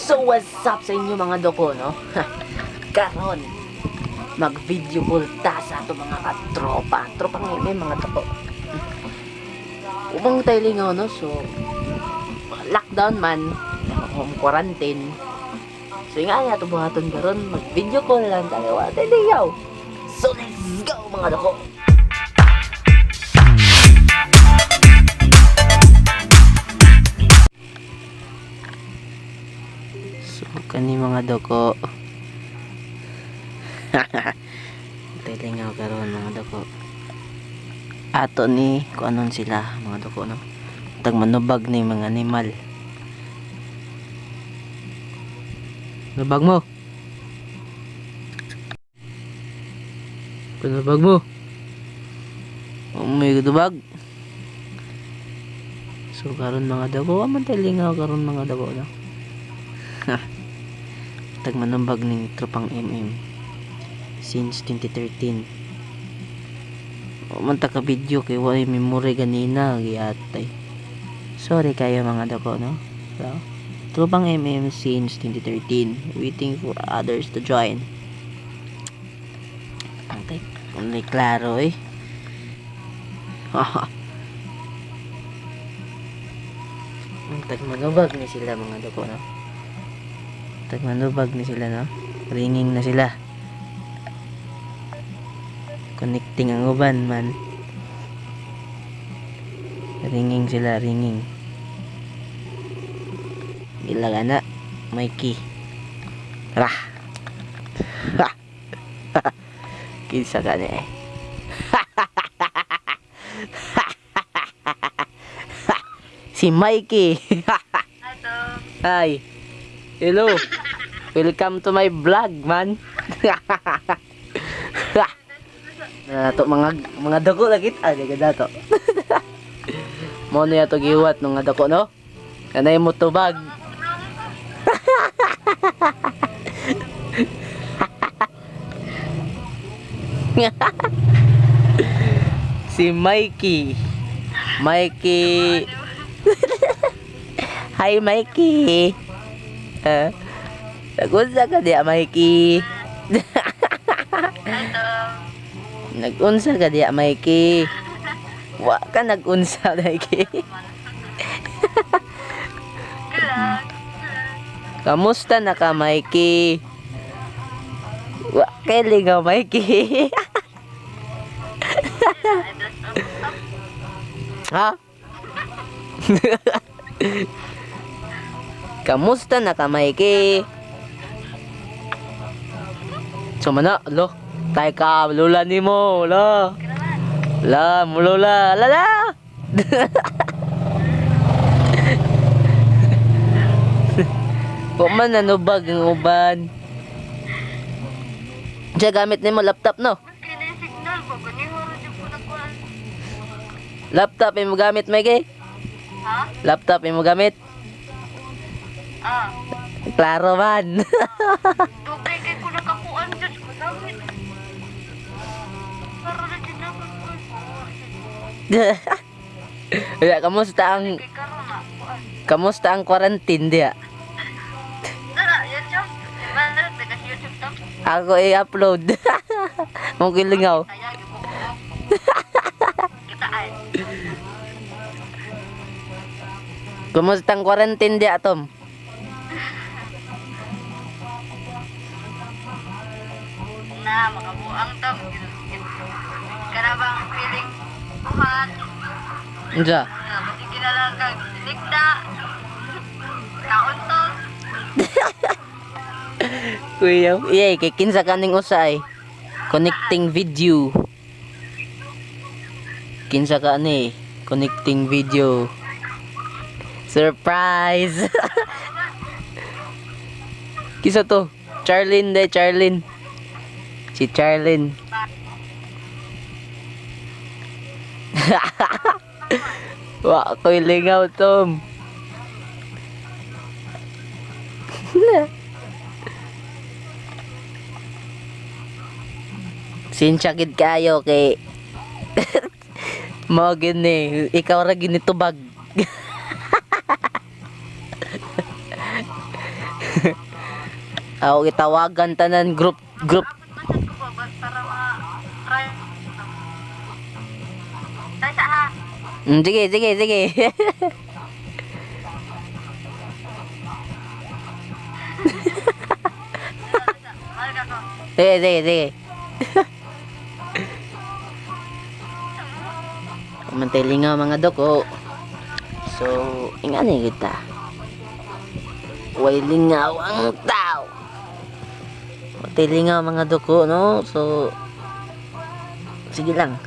So what's up sa inyo, mga doko, no? Karon mag video call ta sa ato mga katropa. Tropa ng MM, mga doko. Umang tayo lingaw, no? So lockdown man, home quarantine. So yung nga ato buhaton karon, mag video call lang tayo. Wala tayo lingaw. So let's go, mga doko. So kani, mga doko. Tayo lingaw karon, mga doko. Ato ni kuanon sila, mga doko, no. Tag manubag ni mga animal. Nubag mo. Panubag mo. May dubag. So karon, mga dako, man tayo lingaw karon, mga dako, no. Tag manubag ning tropang MM since 2013. Wa man ta ka video kay walay memory ganina giatay. Sorry kayo, mga dako, no. So, tropang MM since 2013, waiting for others to join. Antay, only klaro eh. Ang tagmanubag ni sila, mga dako, no. Tagmanubag ni sila, no. Ringing na sila. Connecting ang uban man. Ringing sila, ringing. Gila ka na, Mikey. Tara. Kinsa ka ni eh. Si Mikey. Hi. Hello. Welcome to my vlog, man. Na to mga dako lagi ta di ka dato. Mo na yato giwat ng mga dako, no. Kanay mo tubag. Si Mikey. Mikey. Hi, Mikey. Nag-unsa ka diya, Mikey? Nag-unsa ka diya, Mikey? Wa ka nag-unsa, Mikey. Kamusta na ka, Mikey? Wa kay lingaw, Mikey. Ha? Kamusta na ka, Mikey? So mana, lo, tay ka, lula ni mo, lo. La, mulula, lala. Wa man nanubag ang uban. Diya gamit nimo laptop, no? Laptop imo gamit, Mikey? Ha? Laptop imo gamit? Ah. Klaro man. Dugay kay ko nakakuan jud ko gamit. Pero na jud ako ko. Kaya kamusta ang Kay karon na kuan. kamusta ang quarantine diya? Dara, YouTube. Diba, taga YouTube to. Ako i-upload. Mong kilingaw. Kaya gyud ko. Kitaan. Kamusta ang quarantine diya, Tom? Na makabuang tom. Kana bang feeling buhat? Unsa? Na sige na lang kag sinikda. Kauntos. Kuya, iyay kay kinsa kaning usa eh. Connecting video. Kinsa ka ani? Connecting video. Surprise. Kinsa to? Charlene de, Charlene. Si Charlene. Wa ko'y lingaw, Tom. Sinsya gid kayo kay mo gini, ikaw ra ginitubag. Ako gitawagan tanan group group. Dapat man sad ko ba para ma-try. Tasa ha. Sige, sige, sige. Mahal ka ko. Sige, sige, sige. Mantay lingaw mga doko. So, ingani kita. Way lingaw ang tao. Mantay lingaw mga doko, no? So, sige lang.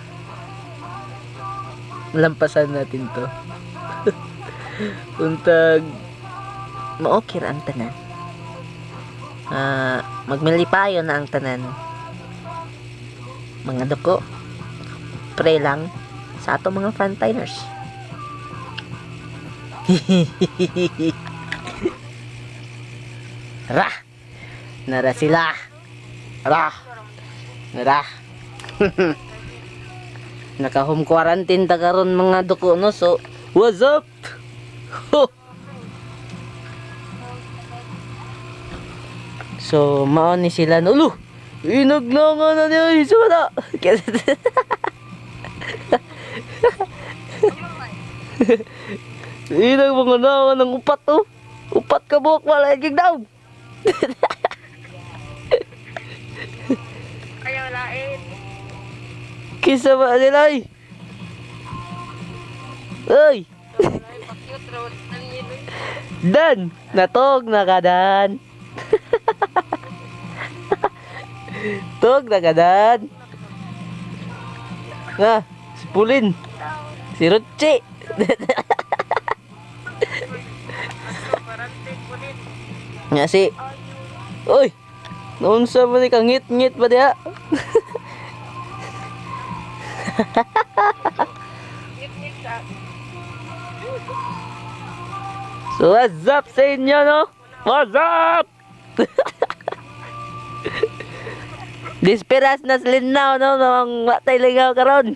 Lampasan natin to. Untag, maokir ang tanan. Ah, magmilipayo na ang tanan. Mga doko, pray lang sa ato mga frontliners. Ra! Nara sila! Ra! Nara! Naka home quarantine ta karon mga duko, no? So, what's up? Ho! So, mao ni sila no. Ulo! Inagnanga na niya! Sumala! Inag mga nawa ng upat oh. Upat ka buhok wala gig daw. Ayaw lain. Kisa ba nila ay? Oy, Dan, natog na ka Dan. Tog na ka Dan. Nga, si Pulin. Si Ruchi. Nga si Oy. Naunsa man ni kang ngit-ngit ba diha? So what's up sa inyo, no? What's up? Disperas na sila now, no? Mga matay ligaw karon.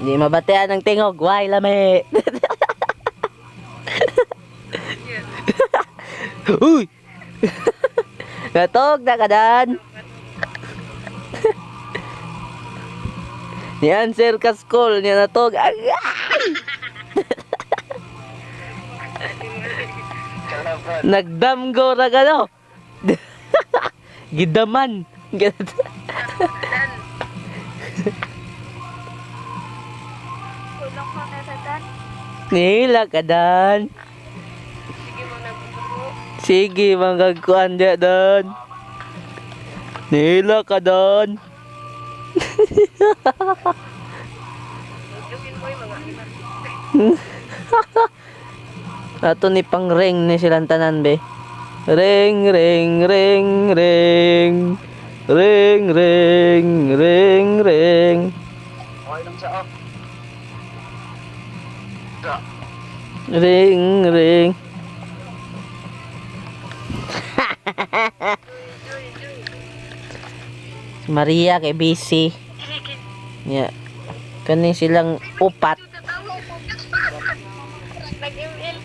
Hindi mabatean ng tingog. Why, lami? Uy! Natog na ka dan. Ni answer ka school niya natog. Agay! Nagdamgo ra ka, no? Gidaman. Kulong ko na sa dan. Nila ka dan. Sige mo nagbubuo. Sige, manggagkuan diya dan. Nila ka dan. Jokin mo yung mga iman. Ato ni pang ring ni silang tanan be. Ring ring ring ring. Ring ring ring ring. Okay lang sa off. Ring ring. Si Maria kay busy. Yeah. Kani silang upat. Nag-ML.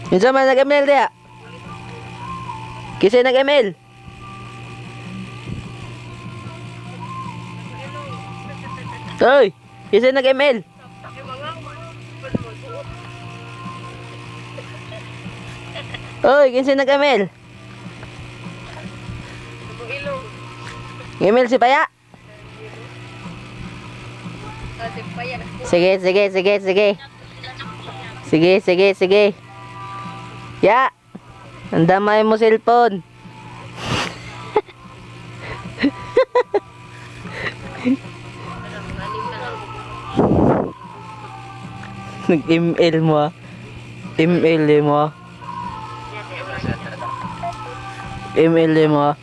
Unsa man nag-ML diya? Kinsa nag-ML? Oy, kinsa nag-ML? Oy, kinsa nag-ML? ML si Paya? Sige, sige, sige, sige. Sige, sige, sige. Ya. Ang damay mo cellphone. Nag-ML mo ah. ML mo ah. ML mo ah.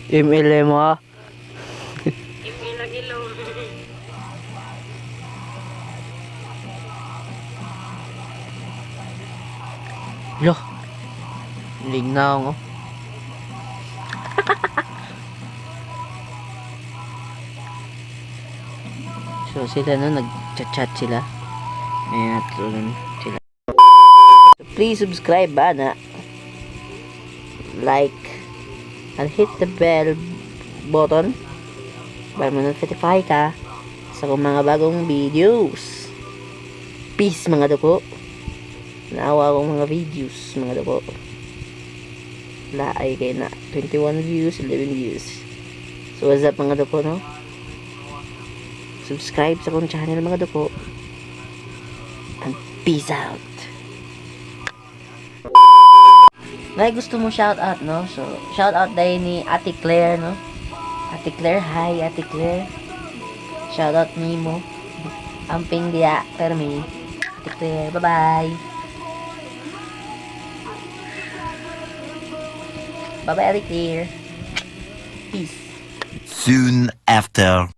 ML mo ah. ML ang ilong. Loh. Lignaw oh. So sila, no, nag-chat-chat sila. Ayan, natulungan sila. So, please subscribe ba na, like and hit the bell button para ma-notify ka sa akong mga bagong videos. Peace, mga duko. Naawa akong mga videos, mga duko. Laay kay na 21 views, 11 views. So what's up, mga duko, no? Subscribe sa akong channel, mga duko. And peace out. Nay gusto mo shout out, no? So shout out dahil ni Ate Claire, no? Ate Claire, hi Ate Claire. Shout out nimo. Amping diya, permi. Ate Claire, bye-bye. Bye-bye, Ate Claire. Peace. Soon after.